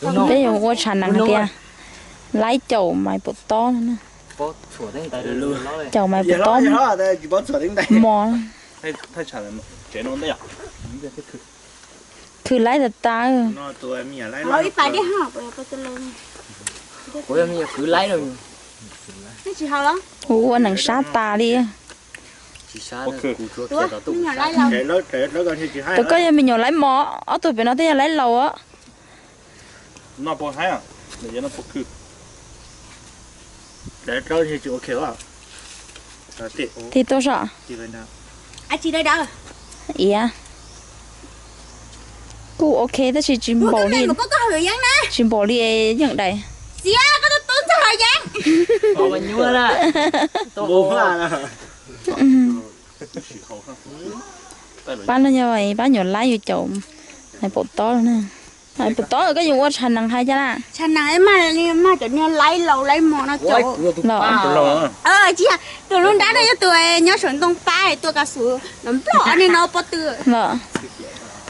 Peb yuav ua tshav nees hais tias laib caum mais puas tob no na. Caum mais puas tob mos. Khwv laib tas tas. Kuv ua neeg sab tas li. Tus koj yog me nyuam laib mos, ob tug pem no twb yog laib laus. Tig tuaj saib. Iab, kuj ok tab sis tsis npaum li, tsis npaum li yeej dais. Pab no yog pab nyuam laib yuav caum mais puas tob na. Mais puas tob koj yuav ua tshav nees hais cas na? Tshav nees mas cov niag laib laus laib mos no caum los. Tsis yog, tus lub nrab no yog tus nyob saum ntoo pab tuaj kav xu los nploj ni no pob tw.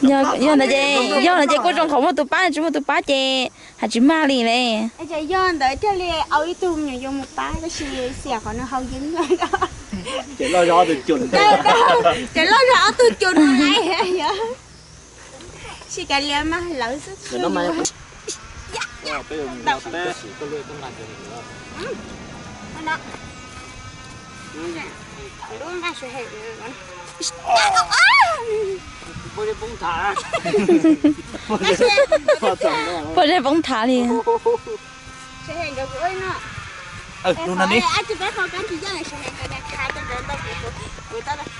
Yog ntawd ces, yog ntawd ces kuj zoo qhov muaj tus pab, tsis muaj tus pab ces hais tsis mag li ne. Yog ntawd thiaj li au ib tug me nyuam yaus mus pab tab sis xiam qhov nws haus yeeb. Ces loj zog ob tug cus no lawm. Sib kav liam mas lawv xwb. Pob zeb poob thav li.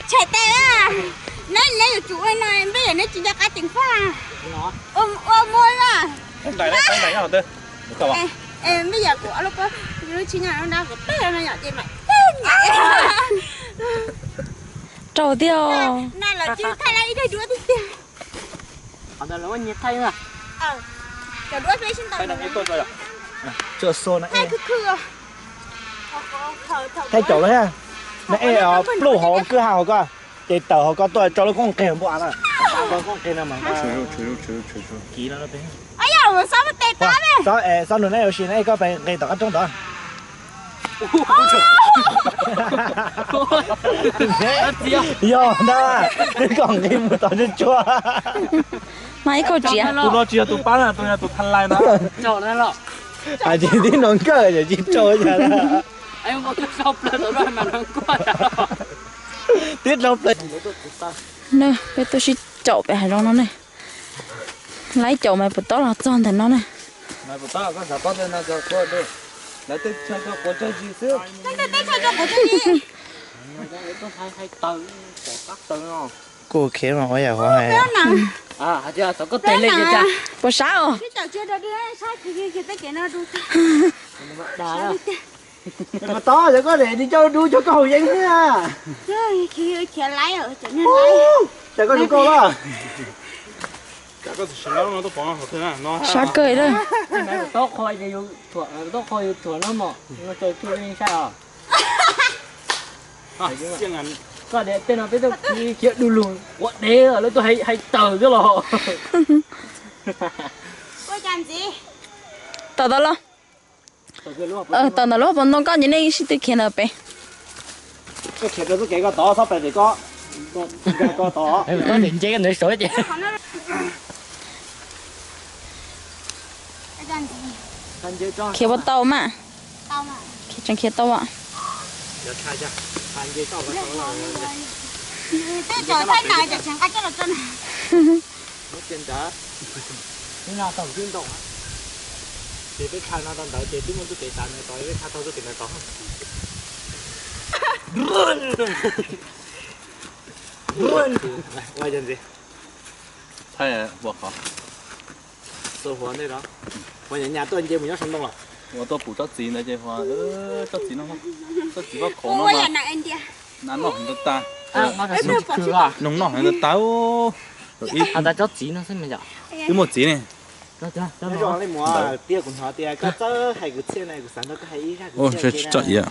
Tshais tes, neb yuav tsum ua no, neb yuav tsis nco qab ceev faj. Ua muaj na. Neb yam kuv ob lub pob, lub tshib nyuag lub nrab kuv peb no yom ces mam nyaim. Raug tiag. Na los tsis thaij lawm ib daig duab tiag tiag. Cov duab peb sib ntaus. Thaij caum los thiab. Neb pluj hauv kwj ha hauv ko, ces tawm hauv ko tuaj tso lub koob qes npua na. Koob qes no mas kiv no. Xob nus neb yuav sis neb koj pes nqis tom qab roob tod. Yog ntag, neb kom nqis mus tom tsuag tsuag. Mas ib kauj tsiav. Tus no tsis yog tus pab na, tus no yog tus tha lais na. Hais tsis tib no nkawj yog tsis rau cas. Tib rau plaws. Peb tuaj sib caum pem hav zoov no ne. Laib caum mas puas tob los txog ntawm no ne. Kuj khiav mas ua yam qhuav hais. Puas sab os? Mas tob, yog koj de tsis coj dub cog koj haus yeeb xwb. Cas koj tus koj los. Sab kawg lawm. Tau qho yus thuam no mos, no tau tsuj leej saib os. Koj de tej no peb tuaj khiav du lug quav dev lawv tuaj hais tawm xwb los. Tawm tau los. Tawm ntawm lub hauv paus ntoo koj ces nej sib tw khiav ntawd pem. Khiav rau txoj kev ko tod, txhob pem pem ko. Ko tod. Nce ntawd saud ces. Khiav puas tau mas? Khiav tseem khiav tau as. Ces peb tshaj no rau ntawd ces twb muaj txoj kev tav no tod, peb tshaj taug txoj kev ntawd tod. Ua yog ntxiv. Thaij ua qhov. Xo huav ntej no. Ua nyab nyab tuaj nce mus nyob saum ntoo los. Ua tuaj pum tsob txiv ntawd ces ua tsob txiv no, tsob txiv vab khauv no mas. Nas noj heev ntau tas. Noog noj heev ntau tas. Ib, tsob txiv no xwb mas yom. Twb muaj txiv ne. Tiag kuv hnov tias koj txawj hais kwv txhiaj na, kuv xav nrog koj hais ib zaj kwv txhiaj.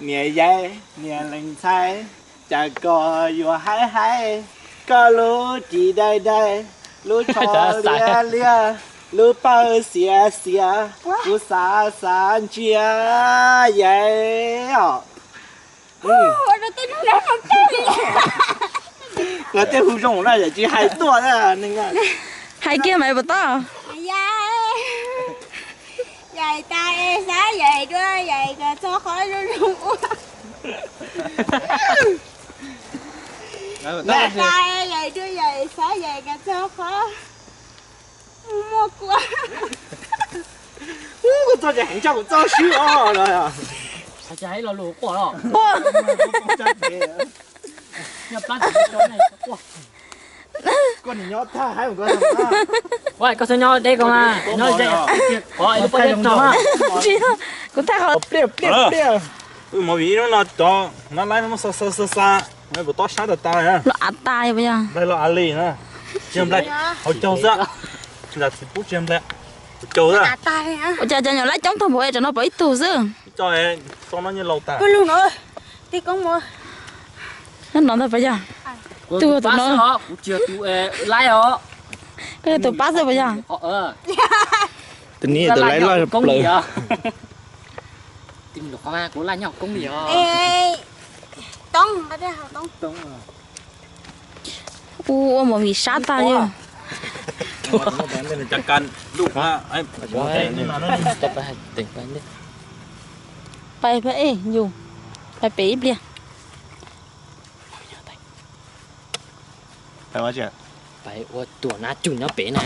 Niam yais niam lees ntxhais, cas koj yuav haib haib, koj lub ris dai dai, Lub tsho liab liab, lub pawg xiav xiav, kuv xav xav ntsia yais os. Nkawd tej hu zoo na, yam tsis hais tuaj na. Hais kiag mas puas tau? Yais tas es xav yais dua, yais tas txog qhov zoo zoo ua. Yais tas es yais dua, yais xav yais tas txog qhov muaj kua. Kuv txog ces heev tshaj kuv txoj siab os. Quaj. Koj nyob tag haib. Koj nyob deb ko mas nyob ze, qhov lub pob zeb tog. Tsis, kuv thaij qhov pliaj pliaj pliaj. Movie ib hnub no cov nab laib no muab xa xa xa xa, puas tob sab tas tas na. Los av tas puas yog? Nplaig los av li na. Tsis yog nplaig, hauv caug xwb. Nram txiv pub tsis yog nplaig, hauv caug xwb. Ua cas cov nyuam laib coob tag npaum, tsam no pom ib tug xwb. Ib co so no nyiaj laus tas. Nyob no ntag puas yog? Tus no, kuv tsis yog tus laib os. Koj yog tus pab xwb puas yog? Tus ni tus laib loj plaws. Ua movie sab tag li. Pais pab, yus pais pem ib pliag. Pais ua tuam nab cug nyob pem na.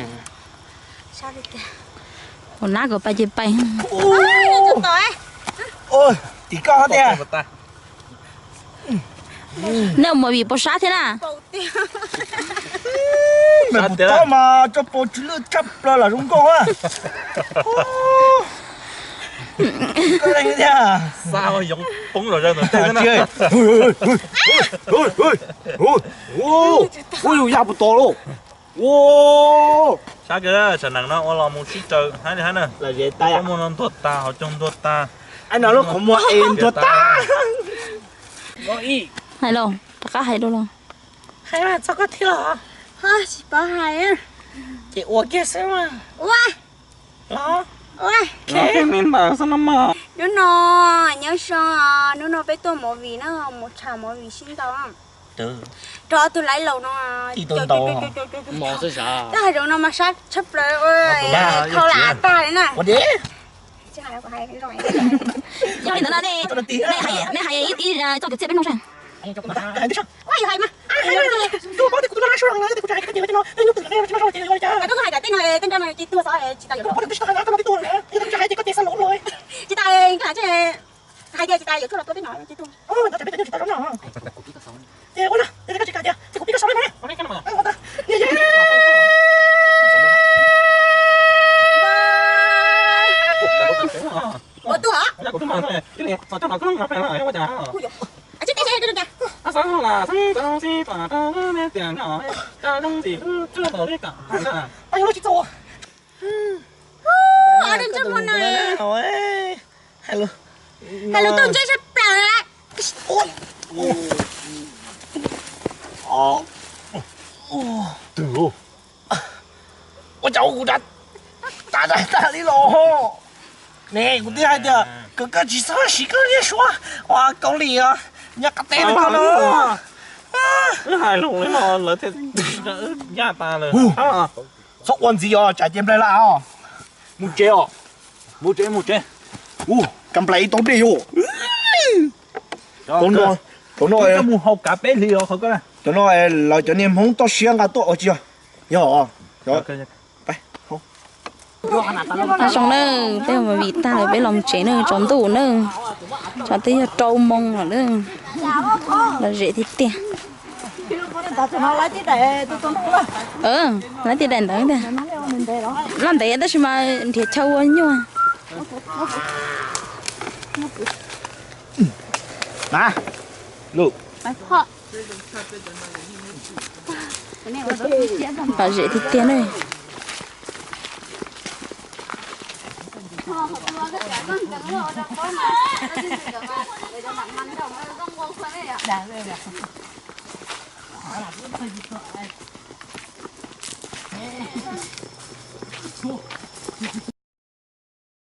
Ua nab kom pais ces pais. Tim koj tiag. Nej ua movie puas sab thiab na? Puas tau mas tso pau tsis lwj tshaj plaws lam zoo nkauj a. Koj leej thiab. Xa yoov poob los zaws ntawm tej. Ua yus ya puas tau lauj. Sab kawg, tsam nees no ua los mus sib raws haib li haib na. Koj muag no ntuag tas, hauv caug ntuag tas. Ai no lub qhov muag es ntuag tas. Hais los, rov qab hais dua los. Hais mas txog koj thiab los? Tsis paub hais. Ces ua kiag xwb mas. Ua. Los. Ua. Hnub no nyob zoo, hnub no peb tuaj movie na, mus tsham movie sib ntaus. Rau ob tug laib laus no. Tab hais zoov no mas sab tshaj plaws, thau lam av tag li na. Yog li ntawd no nej hais ib txoj kwv txhiaj peb mloog saib. Koj hais tias tej no tej nraj no ces tuag xwb, tsis tas yuav tuaj. Tsis tas, hais tias tsis tas yuav tuaj los tua peb no ces tuag. Ces ua no, ces koj tsis kam tias ces kuv pib koj saum li no. Ua tuag. Hais lus tuaj ntsej sab plaws. Twg? Ua cas ua kuv rab tag tag li los? Ne, kuv twb hais tias kom koj tsis txhob siv koj lub suab uas Kaus Lim os, nyob qab teb no koj no. Wb hais lus li no lawv thiaj ncaj tas lawm. Txhob ua ntxiv os, tsam ces nplaig lawm os. Mus tsev os, mus tsev, mus tsev. Ua, ka nplaig ib tau dej os. Cov no, mus haus kav peb hlis os qhov ko. Cov no lawv cov niag Hmoob toj siab nqa tuaj ua tsi os. Yog os. Zoo na, peb mus vim tag lawm peb los tsev na, tsaus ntuj na. Tsam twb yog rau moo lawm na. Lom zem tiag tiag. Lawv tias daim ntawd tiag. Loj ntev tab sis mas nrhiav chaw ua nyuaj. Lom zem tiag tiag na.